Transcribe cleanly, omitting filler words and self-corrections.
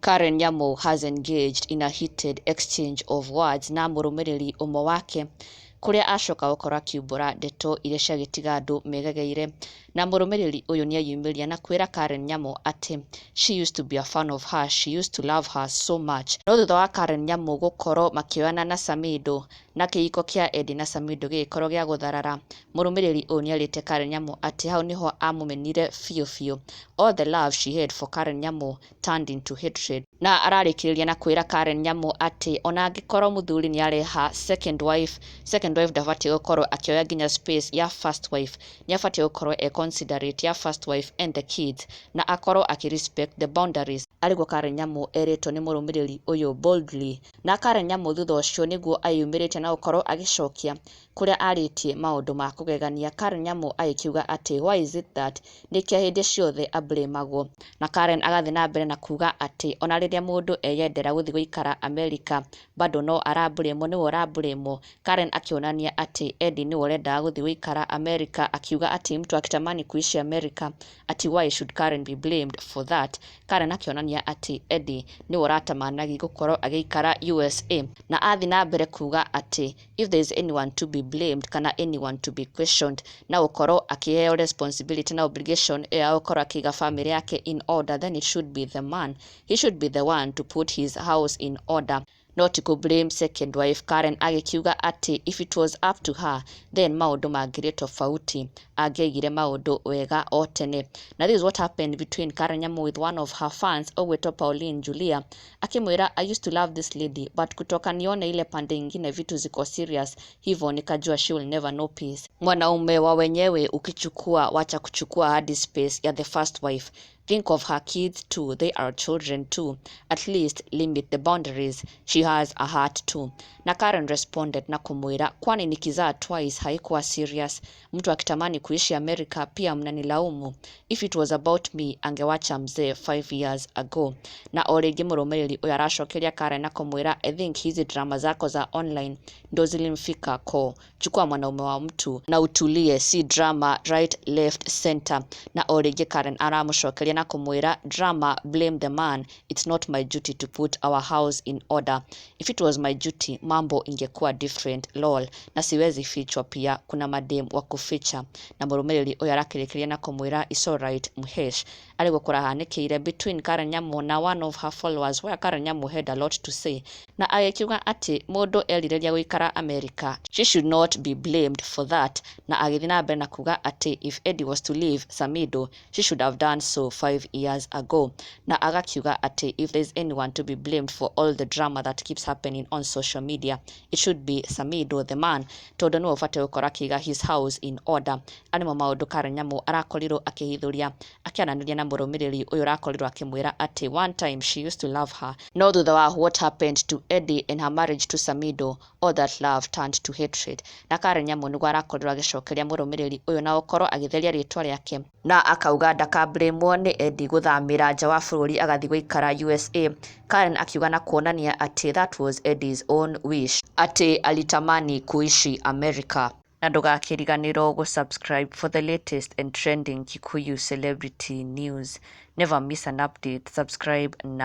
Karen Nyamu has engaged in a heated exchange of words na mũrũmĩrĩri ũmwe wake, kũrĩa acoka gũkorwo akiumbũra ndeto iria ciagĩtiga andũ megegeire. Na mũrũmĩrĩri ũyũ nĩ eyumĩria na kwĩra Karen Nyamu atĩ she used to be a fan of her, she used to love her so much. No thutha wa Karen Nyamu gũkorwo makĩoyana na Samido na kĩhiko kĩa Eddie na Samido gĩgĩkorwo gĩa gũtharara, mũrũmĩrĩri ũyũ nĩerĩte Karen Nyamu atĩ hau nĩho amũmenire biũ biũ. All the love she had for Karen Nyamu turned into hatred. Na ararĩkĩrĩria na kwĩra Karen Nyamu atĩ ona angĩkorwo mũthuri nĩ areha second wife, second wife ndabatiĩ gũkorwo akĩoya nginya space ya first wife. Nĩ abatiĩ gũkorwo e considerate ya first wife and the kids, na akorwo akĩ respect the boundaries. Arĩguo Karen Nyamu erĩtwo nĩ mũrũmĩrĩri ũyũ boldly. Na Karen Nyamu thutha ũcio nĩguo eyumĩrĩtie na gũkorwo agĩcokia, kũrĩa arĩtie maũndũ ma kũgegania. Karen Nyamu agĩkiuga atĩ why is it that nĩkĩo hĩndĩ ciothe ablamagwo? Na Karen agathiĩ na mbere na kuga atĩ ona rĩrĩa mũndũ eyendera gũthiĩ gũikara America, bado no arablamwo, nĩwe ũrablamwo. Karen akĩonania atĩ Eddie nĩwe ũrendaga gũthiĩ gũikara America, akiuga atĩ mtu akitamani kuishi America, ati why should Karen be blamed for that? Karen akĩonania atĩ Eddie nĩwe ũratamanagi gũkorwo agĩikara USA, na athiĩ na mbere kuga atĩ if there is anyone to be blamed kana anyone to be questioned na gũkorwo akĩheo responsibility na obligation ĩyo ya gũkorwo akĩiga family yake in order, then it should be the man. He should be the one to put his house in order, not to blame second wife. Karen agĩkiuga atĩ if it was up to her, then maũndũ mangĩrĩ tofauti, angĩaigire maũndũ wega o tene. Na this is what happened between Karen Nyamu with one of her fans ũgwĩtwo Pauline Julia, akĩmwĩra, "I used to love this lady, but kutoka nione ile pande ingine vitu ziko serious hivyo, nikajua she will never know peace. Mwanaume wa wenyewe ukichukua, wacha kuchukua hadi space ya the first wife. Think of her kids too, they are children too. At least limit the boundaries. She has a heart too." Na Karen responded na kumwira, "Kwani nikizaa twice haikuwa serious? Mtu akitamani kuishi America pia mnanilaumu? If it was about me, angewacha mzee 5 years ago." Na o rĩngĩ mũrũmĩrĩri ũyũ aracokeria Karen na kũmwĩra, "I think hizi drama zako za online ndo zilimfika ko. Chukua mwanaume wa mtu na utulie, si drama right, left, center." Na o rĩngĩ Karen aramũcokeria na kũmwĩra, "Drama, blame the man. It's not my duty to put our house in order. If it was my duty, mambo ingekuwa different, lol. Na siwezi fichwa pia, kuna madem wa kuficha." Na mũrũmĩrĩri ũyũ arakĩrĩkĩria na kũmwĩra, "It's alright, mhesh." Arĩguo kũrahanĩkĩire between Karen Nyamu na one of her followers, where Karen Nyamu had a lot to say, na agĩkiuga atĩ mũndũ erirĩria gũikara America, she should not be blamed for that. Na agĩthiĩ na mbere na kuga atĩ if Eddie was to leave Samido, she should have done so 5 years ago. Na agakiuga atĩ if there is anyone to be blamed for all the drama that keeps happening on social media, it should be Samido, the man, tondũ nĩwe ũbatiĩ gũkorwo akĩiga his house in order. Arĩmo maũndũ Karen Nyamu arakorirwo akĩhithũria akĩaranĩria na mũrũmĩrĩri ũyũ ũrakorirwo akĩmwĩra atĩ one time she used to love her, no thutha wa what happened to Eddie and her marriage to Samido, all that love turned to hatred. Na Karen Nyamu nĩguo arakorirwo agĩcokeria mũrũmĩrĩri ũyũ na gũkorwo agĩtheria rĩtwa rĩake, na akauga ndakablamwo nĩ Eddie gũthamĩra nja wa bũrũri agathiĩ gũikara USA. Karen akiuga na kuonania atĩ that was Eddie's own wish, atĩ alitamani kuishi America. Na ndũgakĩriganĩrwo gũ-subscribe for the latest and trending Kikuyu celebrity news. Never miss an update. Subscribe now.